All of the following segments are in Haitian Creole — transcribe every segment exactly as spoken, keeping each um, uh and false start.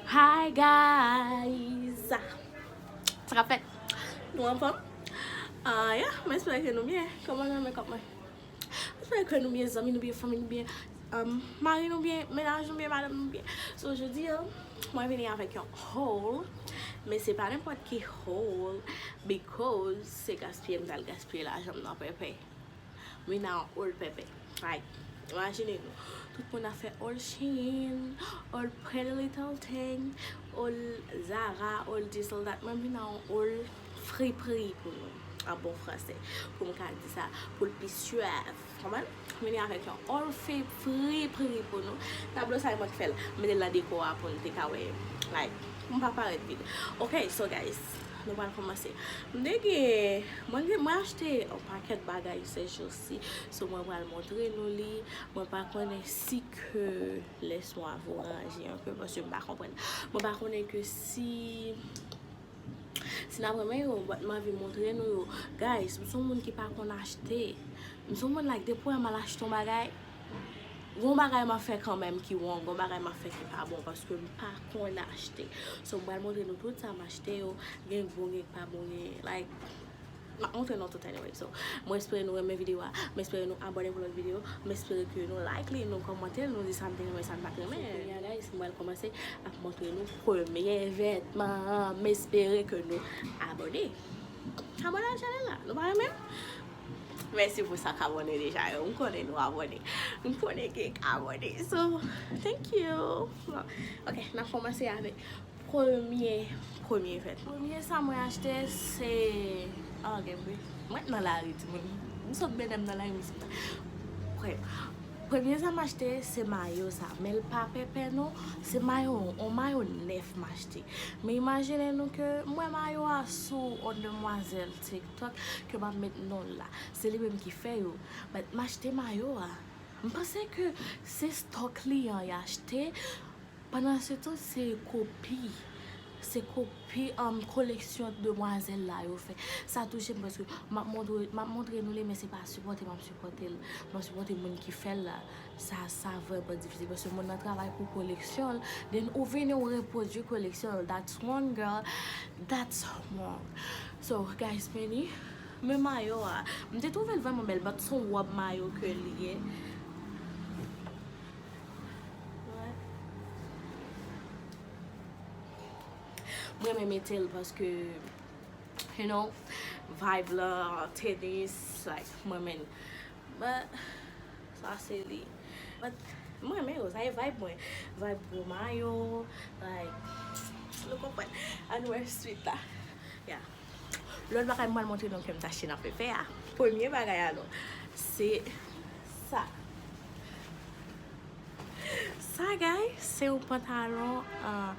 Hi guys! Sa k ap fèt? Nou anfòm? Ah, yeah, mwen espere ke nou byen. Kòman nou menm kòman? Mwen espere ke nou byen, zanmi nou byen, fanmi nou byen, um, mari nou byen, mennaj nou byen, madanm nou byen. So, jodi a, mwen vini avèk yon haul, men se pa nenpòt ki haul, because se gaspiye m t al gaspiye lajan m nan pèpè. Mwen nan yon haul pèpè. Like, imajine nou. Tout moun ap fè haul Shein, haul Pretty Little Thing, haul Zara, haul this, haul that. Mwen vin nan yon haul friperie pou nou, an bon fransè. Pou m ka di sa, pou l pi swav. Konprann? Vini avèk yon haul friperie pou nou. Tablo sa e mwen k fè l. Mete l nan dekò a pou nou te ka wè. Like, pou m pa parèt vid. Ok, so guys, nou pral kòmanse. M te gen, mwen gen, mwen achte yon pakèt bagay se jou si. So, mwen pral montre nou li. Mwen pa konnen si ke laisse-moi vous ranger un peu, paske m pa konprann. Mwen pa konnen ke si, si n ap renmen yo, but m anvi montre nou yo. Guys, m se yon moun ki pa konn achte. M se yon moun, like, depi w wè m al achte yon bagay, gon bagay m ap fè kanmenm ki wrong, gon bagay m ap fè ki pa bon, paske m pa konn achte. So, m pral montre nou tout sa m achte yo, gen bon, gen pa bon, gen, like, m ap montre nou tout anyway. So, mwen espere nou renmen videyo a, mwen espere nou abòne pou lòt videyo, mwen espere ke nou like li, nou kòmante l, nou di sa n te renmen, sa n pa t renmen. So, kounye a, guys, mwen pral kòmanse ap montre nou premye vètman an, mwen espere ke nou abòne. Abòne a chanèl la, nou pa renmen m? Mèsi pou sa k abòne deja yo. M konnen nou abòne. M konnen gen k abòne. So, thank you. Ok, n ap kòmanse avèk premye, premye vètman. Premye sa mwen achte, se, ah, gen bri. Mwen nan lari, timoun. M sot mennen m nan lari, m sot. Bref, premye sa m achte, se mayo sa. Men l pa pèpè, non. Se mayo, yon mayo nèf m achte. Men imajine nou ke m wè mayo a sou yon demwazèl TikTok ke m ap met non l la. Se li menm ki fè yo. But m achte mayo a. M panse ke se stock li an y achte. Pandan se tan, se kopi. Se kopi, um, koleksyon demwazèl la yo fè. Sa touche m paske m ap montre, m ap montre nou li, men se pa sipòte m ap sipòte l. M ap sipòte moun ki fè l la. Sa, sa vrèman difisil paske moun nan travay pou koleksyon l. Then ou vini ou repwodui koleksyon l. That's wrong, girl. That's wrong. So, guys, men li, men mayo a, m te twouve l vrèman bèl, but se yon wòb mayo ke li ye. Mwen renmen mete l paske, you know, vibe la, tenis, like, mwen renmen l. But, sa se li. But, mwen renmen yo, sa e vibe mwen. Vibe gwo mayo, like, nou konprann. Ann wè swit la. Yeah. Lòt bagay m pral montre nou ke m t achte nan pèpè a. Premye bagay alò, se sa. Sa, guys, se yon pantalon, ah,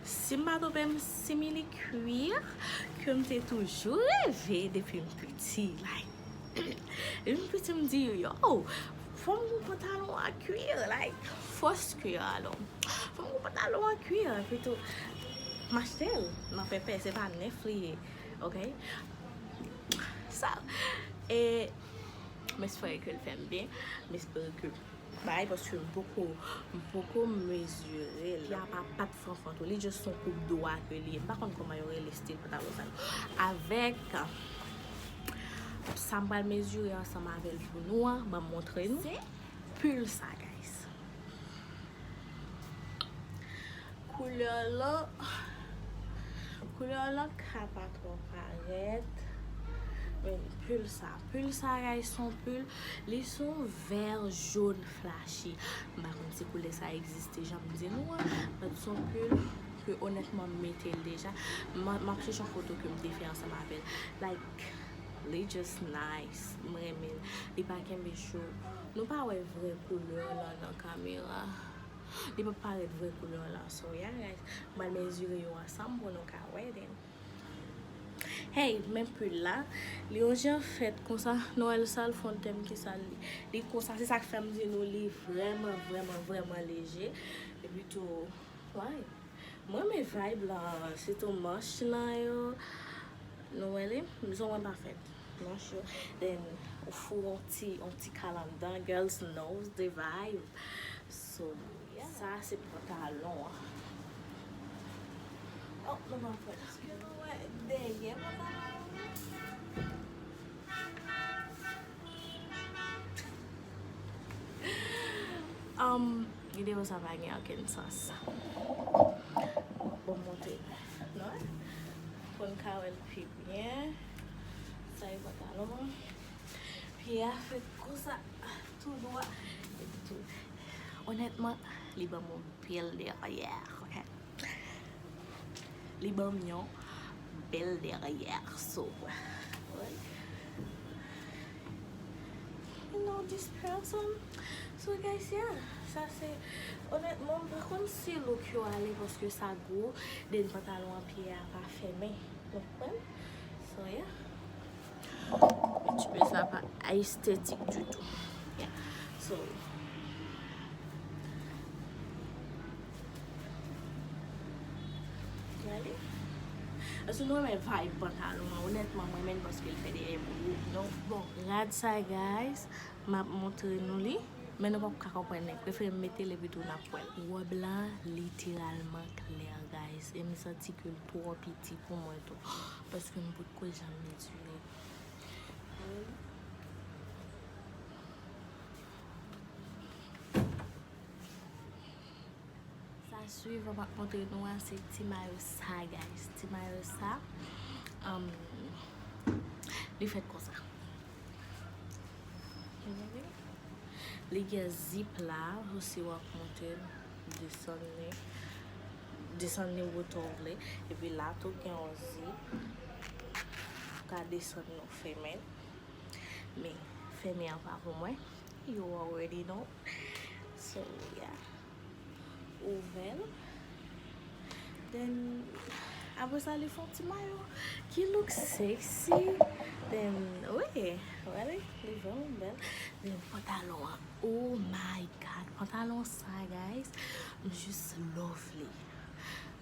si m pa twonpe m, simili cuir, ke m te toujou reve depi m piti. Like, depi m piti, m di, yo, fò m gen pantalon an cuir, like, fòs cuir alò. Fò m gen pantalon an cuir, epi tou, m achte l nan pèpè, se pa nèf li ye, ok? Sa, e, m espere ke l fè m byen, m espere ke bay, paske m poko, m poko mezire l. Pye a pa, pa t fanfan tou. Li just yon koup dwa ke li ye. M pa konn kòman yo rele stil pantalon sa yo. Avèk sa m pral mezire ansanm avè l pou nou an, ban m montre nou. Se pil sa, guys. Koulè lan, koulè lan ka pa twò parèt. Men pil sa, pil sa, guys, se yon pil, li se yon vè jòn flashy. M pa konn si koulè sa egziste, jan m di nou an, but se yon pil ke onètman m mete l deja. M, m ap chèche yon foto ke m te fè ansanm avè l. Like, li just nice. M renmen l. Li pa kenbe cho. Nou pa wè vrè koulè lan nan kamera. Li p ap parèt vrè koulè lan. So, yeah, guys. M pral mezire yo ansanm pou nou ka wè, then. Hey, men pil la. Li yon jan fèt konsa. Nou wè l sa l fè yon tèm ki sa li. Li konsa, se sa k fè m di nou li vrèman, vrèman, vrèman leje. Epi tou, why? Mwen renmen vibe lan, sitou manch lan yo. Nou wè li? M di w mwen pa fèt. Manch yo. Then, ou foure yon ti, yon ti kal anndan. Girls knows the vibe. So, yeah. Sa, se pantalon an. Nou pa fè. Èske nou wè dèyè pantalon an? Um, videyo sa pa gen okenn sans. Bon, montre nou, pou n ka wè l pi byen. Sa e pantalon an. Pye a fèt konsa, tou dwa. Epi tou, onètman, li ban m yon bèl dèyè, ok? Li ban m yon bèl dèyè, so, well, you know this person. So, guys, yeah, sa se, onètman, m pa konn si look yo ale paske sa gwo, then pantalon an pye a pa fèmen. Nou konprann? So, yeah. Ti pye sa pa esthétique du tout. Yeah. So, gade. Èske nou renmen vibe pantalon an? Onètman, mwen renmen l paske l fè dèyè m wo, non? Bon, rad sa, guys, m ap montre nou li. Men nou p ap ka konprann li. Prefere m mete l epi tou n ap wè l. Wòb la literalman klè, guys. E m santi ke l twò piti pou mwen tou. Paske m potko janm mezire. Sa swivan m ap montre nou an, se ti mayo sa, guys. Ti mayo sa, um, li fèt konsa. Li gen zip la, ou si w ap monte l, desann li, desann li wotè w vle. Epi la tou gen yon zip. Ou ka desann li, ou fèmen l. Men, fèmen an pa pou mwen. You already know. So, yeah. Ouvè l. Then, apre sa, li fè yon ti mayo ki look sexy. Then, wi, really, li vrèman bèl. Then, pantalon an. Oh my God. Pantalon sa, guys, m jis love li.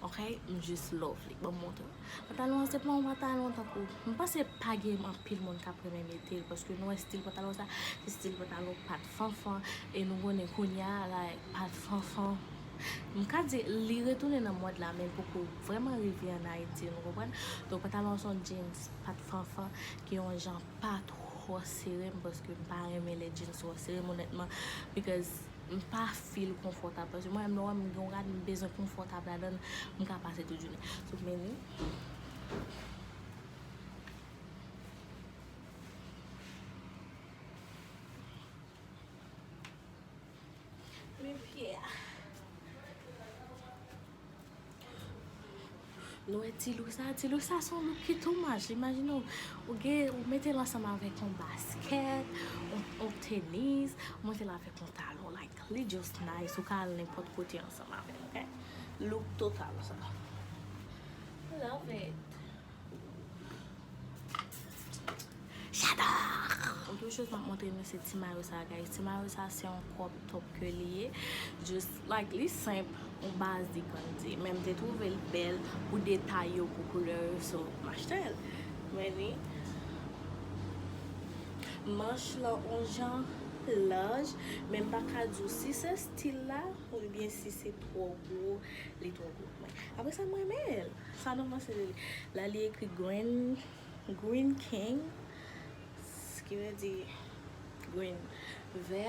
Ok, m jis love li. Bon, m montre w. Pantalon an se pa yon pantalon tankou, m panse pa gen anpil moun k ap renmen mete l, paske nou wè stil pantalon sa, se stil pantalon Pat Fanfan, e nou konnen kounye a, like, Pat Fanfan, m ka di li retounen nan mòd la, men l poko vrèman rive ann Ayiti, nou konprann? Donk, pantalon an se yon jeans Pat Fanfan, ki yon jan pa twò sere m, paske m pa renmen lè jeans twò sere m, onètman, because m pa feel konfòtab, paske mwen menm lè w wè m gen yon rad m bezwen konfòtab ladan l, m ka pase tout jounen. So, men li. Men pye a. Nou wè ti look sa, ti look sa se yon look ki too much. Imajine w, ou gen, ou mete l ansanm avèk yon baskèt, yon, yon tenis, ou mete l avèk yon talon, like, li just nice, ou ka al nenpòt kote ansanm avè l, ok? Look total sa. Love it. J'adore! Otrè choz m ap montre nou se ti mayo sa, guys. Ti mayo sa se yon crop top ke li ye. Just, like, li senp, yon bazik, ann di. Men m te twouve l bèl pou detay yo, pou koulè yo, so, m achte l. Men li, manch lan yon jan laj, men m pa ka di w si se stil la, oubyen si se twò gwo, li twò gwo. Men, apre sa, m renmen l. Sa nou panse de li? La, li ekri Green Green King, ki vle di green, vè,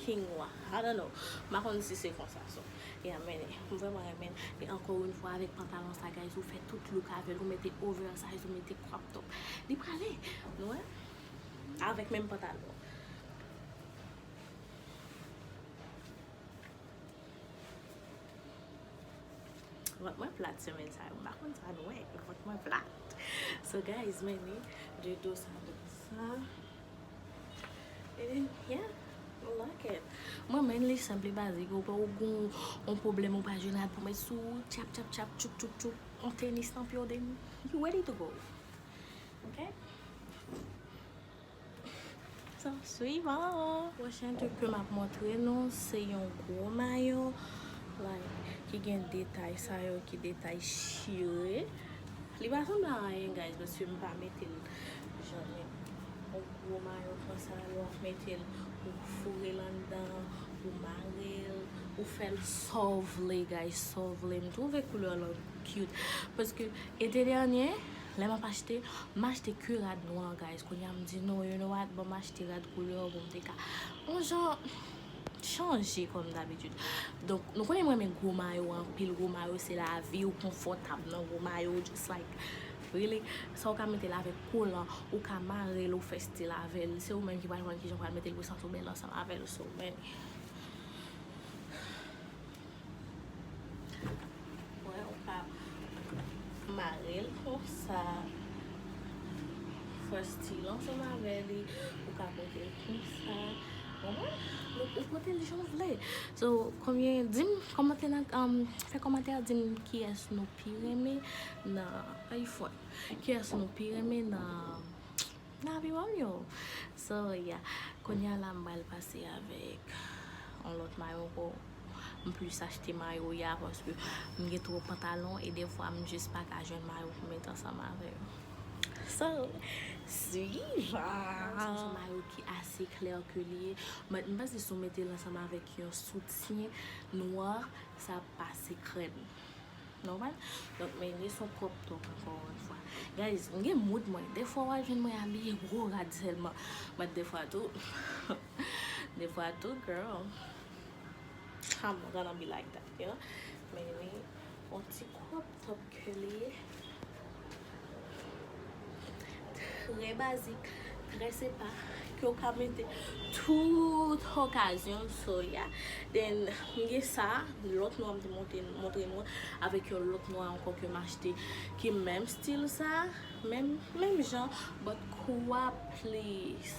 King Wa. I don't know. M pa konn si se konsa, so. Yeah, men, m vrèman renmen l. E ankò yon fwa, avèk pantalon sa, guys, ou fè tout look avè l, ou mete oversize, ou mete crop top. Li prale, nou wè? Avèk menm pantalon. Vant mwen plat semèn sa yo. M pa konn sa nou wè, vant mwen plat. So, guys, men li, de do sa, de sa. And, yeah, I like it. Mwen, men li senp, li bazik. Ou pa, ou gon yon pwoblèm, ou pa jwenn rad pou met sou ou, tchap, tchap, tchap, tchoup, tchoup, tchoup. Yon tenis nan pye w, then you ready to go. Ok? So, swivan. Pwochen truc ke m ap montre nou, se yon gwo mayo, like, ki gen detay sa yo, ki detay chire. Li pa sanble a anyen, guys, paske m pa mete l jan men. Yon gwo mayo konsa, lè w ap mete l, ou foure l anndan, ou mare l, Ou fè l sa w vle, guys, sa w vle. M twouve koulè lan cute. Paske ete dènye, lè m ap achte, m achte ke rad nwa, guys. Kounye a m di, "No, you know what? Ban m achte rad koulè pou m te ka." On jan chanje kòm dabitid. Donk, nou konnen m renmen gwo mayo anpil. Gwo mayo se lavi, ou konfòtab nan gwo mayo, just like, really. Sa ou ka mete l avèk kolan, ou ka mare l, ou fè stil avè l. Se ou menm ki pral jwenn kijan ou pral mete l pou santi w bèl ansanm avè l. So, men, wè, ou ka mare l konsa. Fè stil ansanm avè li. Ou ka pote l konsa. Konprann? Donk, ou pote l jan w vle. So, konbyen, di m, kòmante nan, um, fè kòmantè, di m kiyès nou pi renmen nan iPhone. Kiyès nou pi renmen nan, nan lavi manm yo. So, yeah. Kounye a la, m pral pase avèk yon lòt mayo ankò. M plis achte mayo ya paske m gen twòp pantalon e defwa m jis pa ka jwenn mayo pou m met ansanm avè yo. So, swivan. Se yon mayo ki ase klè ke li ye. But m panse si w mete l ansanm avèk yon soutyen nwa, sa ap pase krèm. Nòmal? Donk, men li se yon crop top ankò yon fwa. Guys, m gen mood mwen. Defwa w al jwenn mwen abiye gwo rad sèlman. But defwa tou, defwa tou, girl, I'm gonna be like that, you know? Men li, yon ti crop top ke li ye. Trè bazik, trè senpa, ke w ka mete tout okazyon. So, yeah. Then, m gen sa, lòt nwa m te montre, montre nou, avèk yon lòt nwa ankò ke m achte, ki menm stil sa, menm, menm jan, but kou a plis,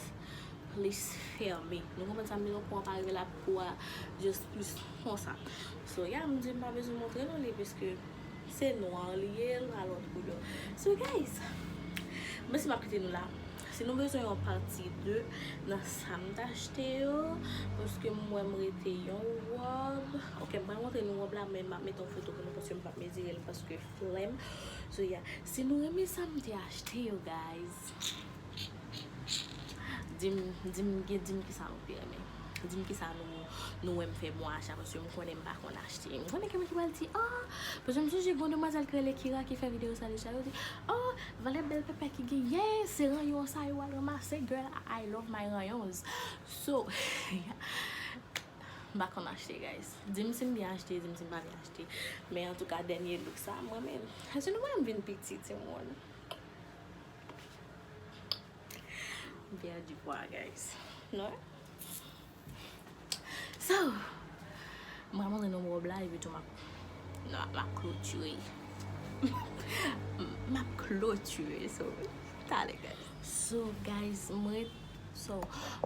plis fèmen. Nou konprann sa m di nou, kou a pa rive la, kou a just plis konsa. So, yeah, m di m pa bezwen montre nou li, piske se nwa li ye, l pa lòt koulè. So, guys, mwen si m ap kite nou la. Si nou bezwen yon pati de nan sa m t achte yo, paske m wè m rete yon wòb. Ok, m pral montre nou wòb la, men m ap mete yon foto pou nou, paske m p ap mezire l, paske flèm. So, yeah. Si nou renmen sa m te achte yo, guys, di m, di m, gen, di m kisa nou pi renmen. Di m kisa nou, nou wè m fè bon acha, paske m konnen m pa konn achte. M konnen gen moun ki pral di, "Oh," paske m sonje gen yon demwazèl ki rele Kira ki fè videyo sa deja, yo di, "Oh, valè bèl pèpè ki genyen, se ranyon sa yo al ranmase, girl, I love my ranyons." So, m pa konn achte, guys. Di m si m byen achte, di m si m pa byen achte. Men antouka, dènye look sa, mwen menm, èske nou wè m vin piti, timoun? M pèdi pwa, guys. Non? So, mwen montre nou wòb la, epi tou m ap, non, m ap klotire. M ap klotire, so, talè, guys. So, guys, mwen, so,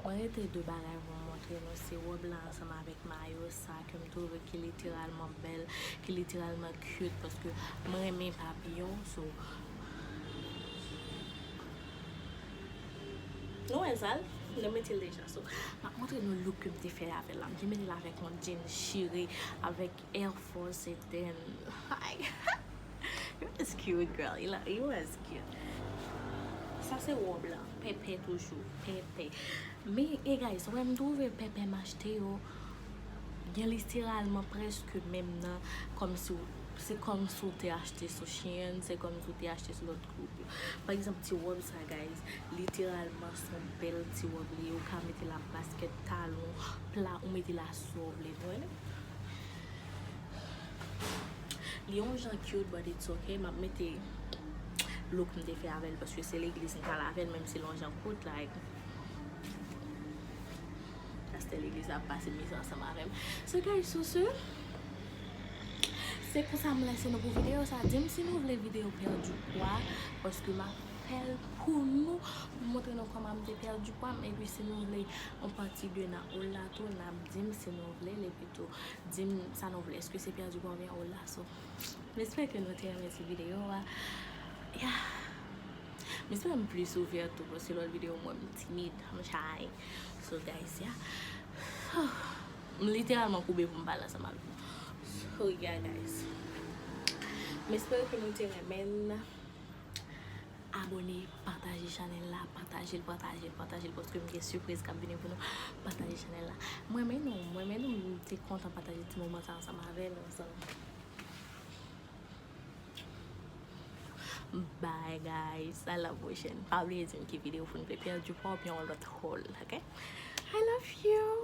mwen rete de bagay pou m montre nou, se wòb la ansanm avèk mayo sa ke m twouve ki literalman bèl, ki literalman cute, paske mwen renmen papiyon, so, nou wè sa, nou mete l deja. So, m ap montre nou look ke m te fè avè l la. M te mete l avèk yon jean chire, avèk Air Force, and then, like, it was cute, girl. It, lo- it was cute. Sa se wòb la. Pèpè toujou. Pèpè. Men, e guys, wè m twouve pèpè m achte yo gen literalman prèske menm nan, kòmsi w, se kòmsi w te achte sou Shein, se kòmsi w te achte sou lòt gwoup yo. Pa egzanp, ti wòb sa, guys, literalman, se yon bèl ti wòb li ye. Ou ka mete l ak baskèt, talon, pla, ou mete l ak sa w vle, nou wè, non? Li yon jan cute, but it's okay. M ap mete look m te fè avè l, paske se legliz m t al avè l, menm si l yon jan kout, like, pastè legliz la ap pase mizè ansanm avè m. So, guys, sou se, se konsa m lese nou pou videyo sa. Di m si nou vle videyo pèdi pwa, paske m ap fè l pou nou, pou montre nou kòman m te pèdi pwa m. Epi si nou vle yon pati de nan haul la tou, n ap di m si nou vle l, epi tou, di m sa nou vle. Èske se pèdi pwa oubyen haul la? So, m espere ke nou te renmen ti videyo a. Yeah. M espere m plis ouvè tou, paske lòt videyo m wè m timid, m shy. So, guys, yeah. M literalman koube pou m pale ansanm avèk nou. So, yeah, guys. M espere ke nou te renmen l. A Abòne, pataje chanèl la, pataje l, pataje l, pataje l, paske m gen sipriz k ap vini pou nou. Pataje chanèl la. Mwen renmen nou, mwen renmen nou, m te kontan pataje ti moman sa ansanm avè nou. So, bye guys, à la prochaine. Pa bliye di m ki videyo pou n vle pèdi pa oubyen yon lòt haul, ok? I love you.